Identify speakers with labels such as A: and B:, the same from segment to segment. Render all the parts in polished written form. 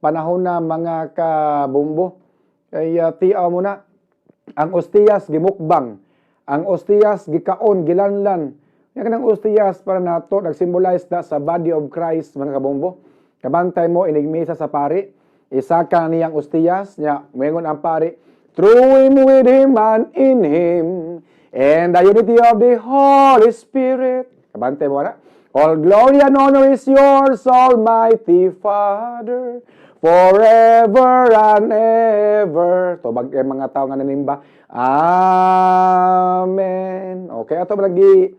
A: Panahon na, mga kabombo. Kay tiaw mo na ang ostiyas gimukbang. Ang ostiyas gikaon, gilanlan. Nya kanang ostiyas para nato nagsymbolize na sa body of Christ, mga kabombo. Kabantay mo inigmisa sa pari, isa ka niyang ostiyas nya moingon ang pari, "Through him, with him and in him and the unity of the Holy Spirit." Kabantay mo na. "All glory and honor is yours, Almighty Father, forever and ever." Tubag kay mga tao nga nanimba. Amen. Okay, ato lagi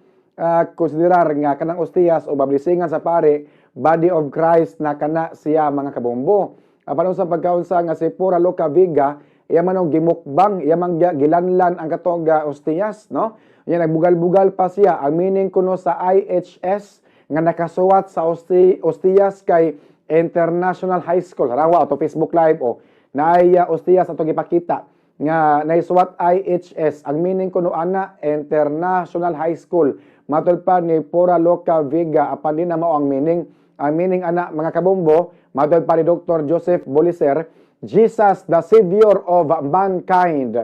A: konsiderar nga kanang ostiyas o bablisingan sa pare, body of Christ na kana siya, mga kabombo. Apan sa pagkaunsa nga si Pura Loca Vega, iya man og gimukbang, iya man gilanlan ang katong ostiyas, no? Iya nagbugal-bugal pa siya. Ang meaning kuno sa IHS nga nakasuwat sa ostiyas kay International High School. Harawa ato Facebook Live o naay ostiyas ato gipakita nga naisuwat IHS. Ang meaning kuno ana, International High School. Matol pa ni Pura Loca Vega, apan di na mao ang meaning. Ang meaning ana, mga kabombo, matol pa ni Dr. Joseph Boliser, Jesus the Savior of Mankind.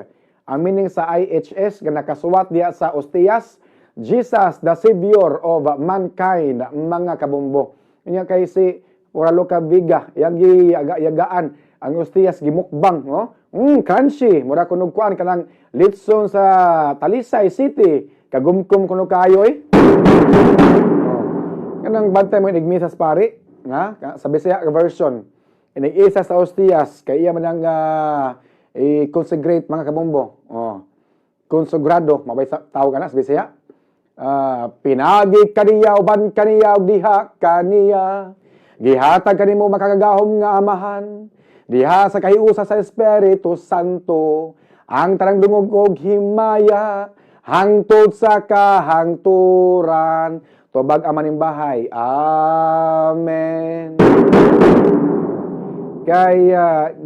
A: Ang meaning sa IHS nga nakasuwat diya sa ostiyas, Jesus the Savior of Mankind, mga kabombo. Unya kay si Pura Loca Vega, yang yagaan ang ostiyas, gimukbang, no? Crunchy, mura kunog kuan kanang litson sa Talisay City. Kagumkum kuno kayo eh. Oh. Kanang bantay mo inigmisa sa pari, nga sa Bisaya version. Inig-isa sa ostiyas kay iya man ang i-consecrate, mga kabombo. Oh. Konsagrado, mabay sa tawag ana sa Bisaya. Pinagi kaniya uban kaniya ug diha kaniya. Gihatag kanimo makagagahom nga Amahan. Diha sa kahiusa sa Espiritu Santo ang tanang dungog og himaya hangtod sa kahangturan. Tubag ang manimbahay. Amen. Kay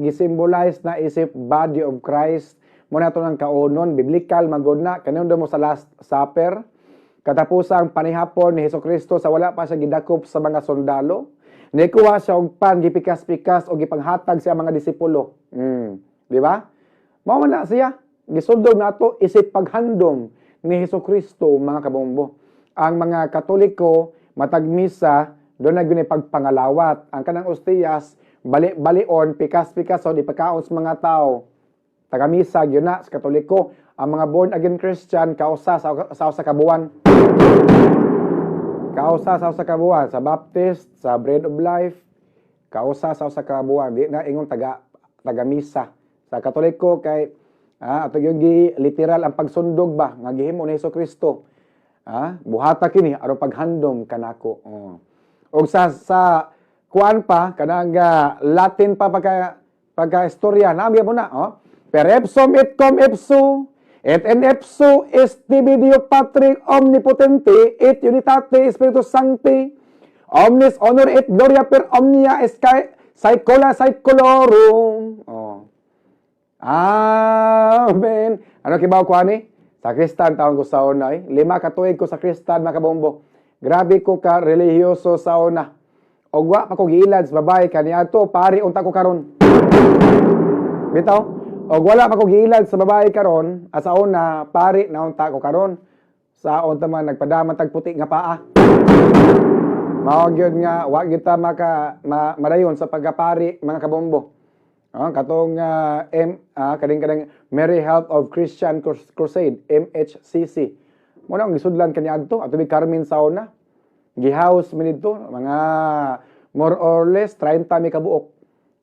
A: gisimbolize na isip body of Christ mo na ng kaunon, biblical magod na kanundo mo sa Last Supper, katapusang panihapon ni Hesus Kristo sa wala pa siya gidakop sa mga sundalo. Nikuha siya og pan, gipikas-pikas o gipanghatag sa mga disipulo. Di ba? Mao man na siya gisundog nato isip paghandom ni Hesus Kristo, mga kabombo. Ang mga Katoliko, matag misa doon na gyud pagpangalawat. Ang kanang ostiyas, bali-balion, pikas-pikason, ipakaon sa mga tao. Tagamisa gyud na sa Katoliko. Ang mga born again Christian, kausa sa usa ka buwan. Kausa sa usa ka buwan sa Baptist, sa Bread of Life, kausa sa usa ka buwan. Di na ingon taga tagamisa. Sa Katoliko kay ato yung gi literal ang pagsundog ba nga gihimo ni Hesus Kristo. Buhata kini aron paghandom kanako. Oh. Og sa kuan pa kanang Latin pa pagka istorya nami mo na, oh. Per ipsum et cum ipso et in ipso est tibi Deo Patri omnipotente et unitate Spiritus Sancti omnis honor et gloria per omnia saecula saeculorum. Oh. Amen. Ano kibaw ko ani? Sa Kristan taon ko sa una eh. 5 ka tuig ko sa Kristan, mga kabombo. Grabe ko ka relihiyoso sa una. Og wa pa ko giilad sa babae kaniadto, pari unta ko karon. Bitaw? Og wala pa ko giilad sa babae karon, asa una, pari na unta ko karon. Sa unta man nagpadama tag puti nga paa. Mao gyud nga wa gyud ta maka madayon sa pagkapari, mga kabombo. Katong M kaning kanang Mary Help of Christian Crusade, MHCC. Mo na ang gisudlan kaniadto ato bi Carmen Sauna. Gihouse mi didto mga more or less 30 mi kabuok.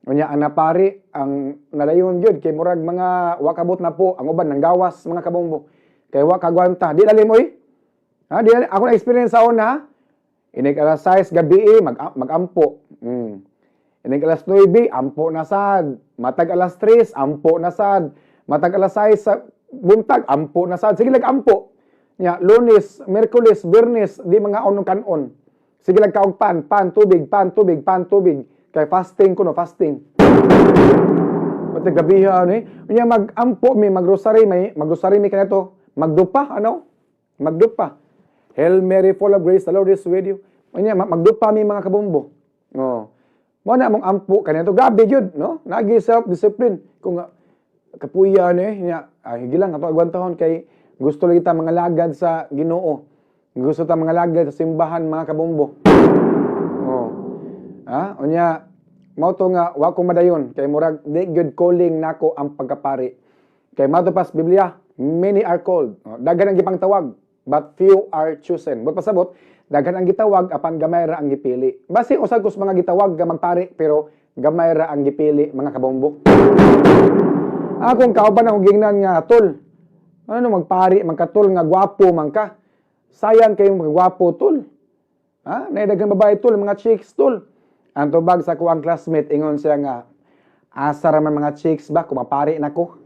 A: Unya ang napari ang nadayon gyud kay murag mga wa kabot na po ang uban nanggawas, mga kabombo. Kay wa kagwanta. Di lalim oy. Ha, di lalim. Ako na experience sa una. Inig alas 6 gabi eh, magampo. Inig alas 9, ampo na sad. Matag alas 3, ampo na sad. Matag alas 6 sa buntag, ampo na sad. Sige lag ampo. Nya, Lunes, Miyerkules, Biyernes, di mga onong kanon. Sige lag kaog pan, pan, tubig, pan, tubig, pan, tubig. Kay fasting ko no, fasting. Matag gabi ano eh. Unya mag-ampo mi, magrosary may, magrosary mi kanato. Magdupa, ano? Magdupa. "Hail Mary, full of grace, the Lord is with you." Unya magdupa mi, mga kabombo. Oh. Mo na among ampo kaniadto, grabe gyud, no? Nagi self discipline. Kung nga kapuya ni nya, ah, higi lang ato agwantahon kay gusto lagi ta mga lagad sa Ginoo. Gusto ta mga lagad sa simbahan, mga kabombo. Oh. Ah, unya mao to nga wa ko madayon kay murag di gyud calling nako ang pagkapari. Kay mato pas Biblia, many are called. Oh, daghan ang gipangtawag, but few are chosen. But pasabot, daghan ang gitawag apan gamay ra ang gipili. Basi usag ko sa mga gitawag nga magpari pero gamay ra ang gipili, mga kabombo. Akong kauban akong gingnan nga, "Tol, ano magpari man ka, tol, nga gwapo man ka. Sayang kayong magwapo, tol. Ha? Naay daghang babae, tol, mga chicks, tol." Ang tubag sa kuang classmate, ingon siya nga, "Asa ra man mga chicks ba, kung mapari na ko."